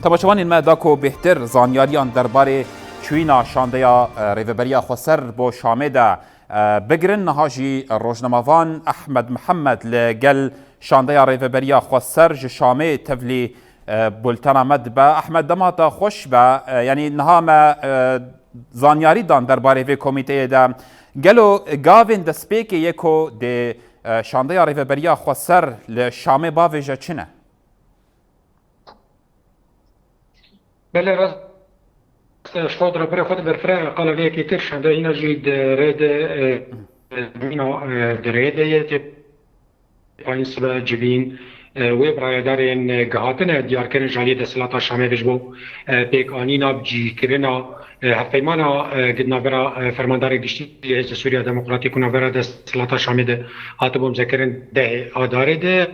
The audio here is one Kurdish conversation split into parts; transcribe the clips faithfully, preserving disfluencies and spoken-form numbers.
Temaşevanên me, da ku bêhtir zanyariyan derbarê çûyîna şandeya, e, Rêveberiya Xweser bo Şamê de, e, bigirin, niha jî rojnamevan Ehmed Mihemed li gel şandeya Rêveberiya Xweser ji Şamê tevlî, e, bultena me dibe. Ehmed, dema te xweş be. E, yanî niha me, e, zanyarî dan derbarê vê komîteyê de. Gelo gavên destpêkê yê ku dê, e, şandeya Rêveberiya Xweser li Şamê bavêje çi ne? Belê, rast e, ji xwe di rêberê xwe de berfireh qala vê yekê kir, şandeyîna jî di rê de, e, e, bîna, e, di rê de ye, tê payîn sibe civîn, e, wê bi rayedarên, e, gihatine diyarkirin ji aliyê desthilata Şamê ve ji bo, e, pêkanîna, bicîkirina, e, hevpeymana, e, di navbera, e, fermandarê giştî Hêzê Sûriya Demokratîk û navbera desthilata Şamê de hatibû imzekirin dehê Adarê de.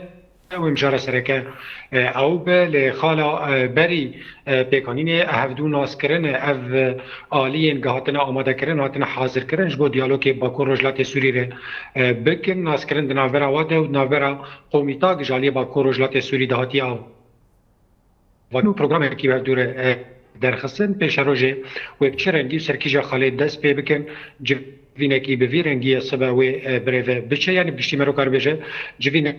Ew ê mijara sereke, e, ew be, lê xala, e, berî, e, pêkanînê hevdû naskirin e, ev, e, aliyên gihatine amadekirin, hatine hazirkirin ji bo diyalogê Bakur Rojhilatê Sûrî re, e, bikin, naskirin di navbera wa de û di navbera komîta gijaliyê Bakur Rojhilatê Sûrî de hatiye ava. Û programekî bi hevdû re, e, derxistin, pêşerojê wê bi çi rengî û ser kîja xalê dest pê bikin, civînekî bi vî rengî ye sibe wê, e, birêve biçe, yanî bi giştî mero kar bêje, civîne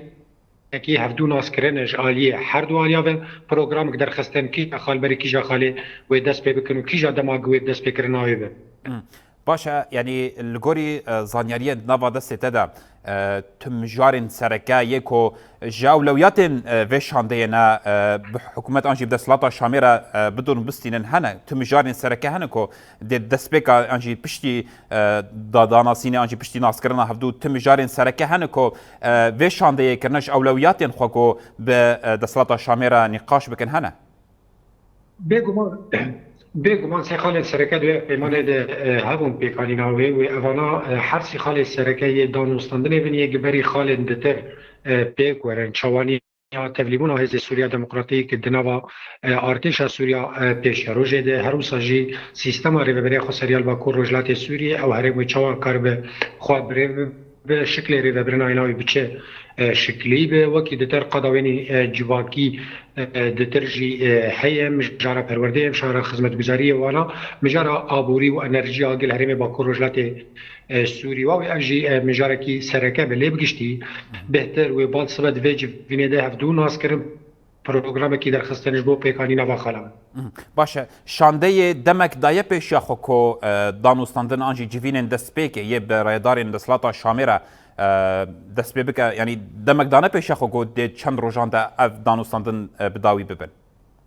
Wekî hevdû naskirin ji aliyê her du aliya ve programek derxistin, kîja xal berî kîja xalê wê dest pê bikin û kîja dema wê destpêkirina wê be. Hmm. Baş e, yanî li gorî, e, zanyariyên di nava destê te de, e, tu mijarên sereke yê ku ji ewlewiyatên, e, vê şandeyê ne, e, bi hikûmet an jî bi desthilata Şamê re, e, bidon û bistînin hene? Tu mijarên sereke hene ku dê destpêka an jî piştî, e, da-, danasînê an jî piştî naskirina hevdû tu mijarên sereke hene ku, e, vê şandeyê kirine ji ewlewiyatên xwe ku bi, e, desthilata Şamê re nîqaş bikin hene? Bêguman, bêguman sê xalên sereke di wê peymanê de, e, hebûn pêkanîna wê, wê evana, e, her sê xalê sereke yê danûstandinê bin yê giberî xalên ditir, e, pêk werin. Çawanî ya tevlîbûna Hêzê Sûriya Demokratîk di nava, e, artêşa Sûriya, e, pêşerojê de, her wisa jî sîstema rêveberiya xweseriya li Bakur Rojhilatê Sûriyê, ew herêm wê çawa karibe xwe birêve bibe, şiklê rêvebirina êna wê bi çi, e, şiklî be, wekî ditir qada wênî, e, civakî, e, ditir jî, e, heye, mijara perwerdeyê, mijara xizmetguzariyê wana, mijara aborî û enerjiya gel herêmê Bakur Rojhilatê e, Sûrî. Wa wê ev jî, e, mijarekî sereke be. Lê bi giştî bêhtir wê bal sibe di vê civînê de hevdû nas kirin, programekî derxistin ji bo pêkanîna van xalan. Mhm. Baş e. Şandeyê demek daye pêşiya xwe ku, e, danûstandin an jî civînên destpêkê yê bi rêdarên desthilata Şamê re, e, dest pê bike? Yanî demek dane pêşiya xwe ku dê çend rojan de ev danûstandin, e, bi dawî bibin?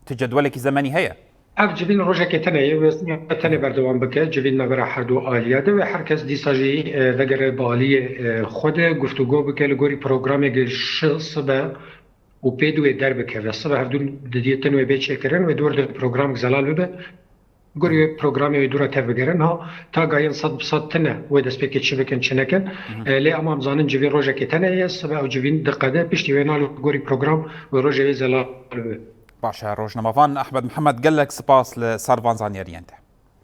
Ti cedwelekî zemenî heye? Ev civîn rojekê tenê ye, wê tenê berdewam bike, civîn navbera her du aliya de wê her kes dîsa jî, e, vegere bi aliyê, e, xwe de guftûgo bike li gorî programê ge şi sibe û pê di wê derbikeve. Sibe hevdû didiyê tin wê bê çêkirin, wê di wir de programek zelal bibe. Gorî wê programê wê dû re tev bigerin. Ha, ta gayên sed bi sed tine wê destpêkê çi bikin, çi nekin. Mhm. E, lê ama em zanin civîn rojekê tenê ye, sibe ew civîn diqede, piştî wê na li gorî program wê rojê wê zelal bibe. Baş e, rojnamevan Ehmed Mihemed, gelek spas li ser van zanyariyên te.